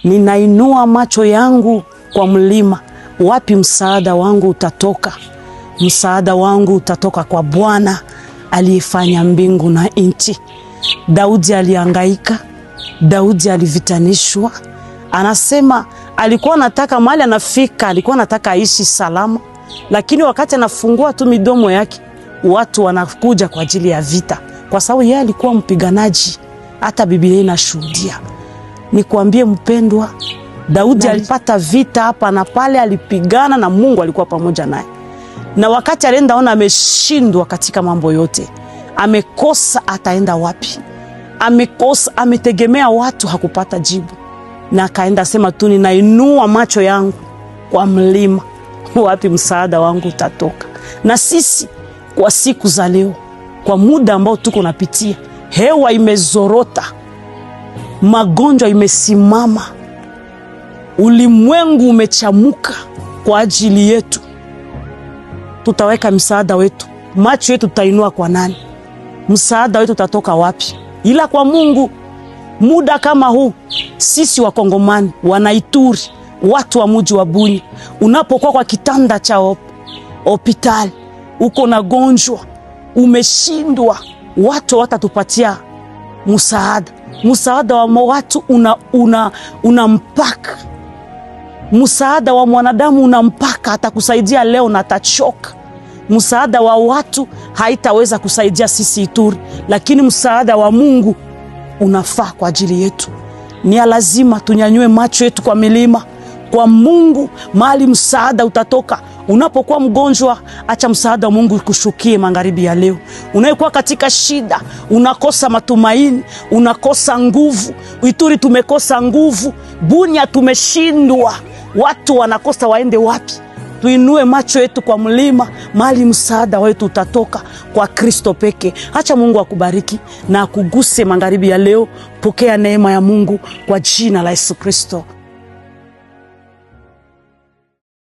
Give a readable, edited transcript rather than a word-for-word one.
Ninainua macho yangu kwa mlima, wapi msaada wangu utatoka? Msaada wangu utatoka kwa Bwana aliyefanya mbingu na nchi. Daudi alihangaika, Daudi alivitanishwa. Anasema alikuwa anataka mahali anafika, alikuwa anataka aishi salama, lakini wakati anafungua tu midomo yake watu wanakuja kwa ajili ya vita, kwa sababu yeye alikuwa mpiganaji. Hata Biblia inashuhudia. Nikwambie mpendwa, Daudi alipata vita hapa na pale, alipigana na Mungu alikuwa pamoja naye, na wakati alienda ona ameshindwa katika mambo yote, amekosa, ataenda wapi? Amekosa, ametegemea watu, hakupata jibu, na akaenda sema tu, ninainua macho yangu kwa mlima, wapi msaada wangu utatoka? Na sisi kwa siku za leo, kwa muda ambao tuko napitia, hewa imezorota, magonjwa imesimama, ulimwengu umechamuka kwa ajili yetu. Tutaweka msaada wetu, macho yetu tutainua kwa nani? Msaada wetu utatoka wapi? Ila kwa Mungu. Muda kama huu, sisi Wakongomani, Wanaituri, watu wa muji wa Bunia, unapokuwa kwa kitanda cha hospitali, uko na gonjwa, umeshindwa, watu watatupatia msaada. Msaada wa watu una mpaka. Msaada wa mwanadamu una mpaka, atakusaidia leo na atachoka. Msaada wa watu haitaweza kusaidia sisi Ituri, lakini msaada wa Mungu unafaa kwa ajili yetu. Ni ya lazima tunyanyue macho yetu kwa milima, kwa Mungu, mahali msaada utatoka. Unapokuwa mgonjwa, acha msaada wa Mungu kushukie magharibi ya leo. Unayekuwa katika shida, unakosa matumaini, unakosa nguvu. Ituri tumekosa nguvu, Bunia tumeshindwa, watu wanakosa waende wapi? Tuinue macho yetu kwa mlima, mahali msaada wetu utatoka kwa Kristo peke. Acha Mungu akubariki na akuguse magharibi ya leo. Pokea neema ya Mungu kwa jina la Yesu Kristo.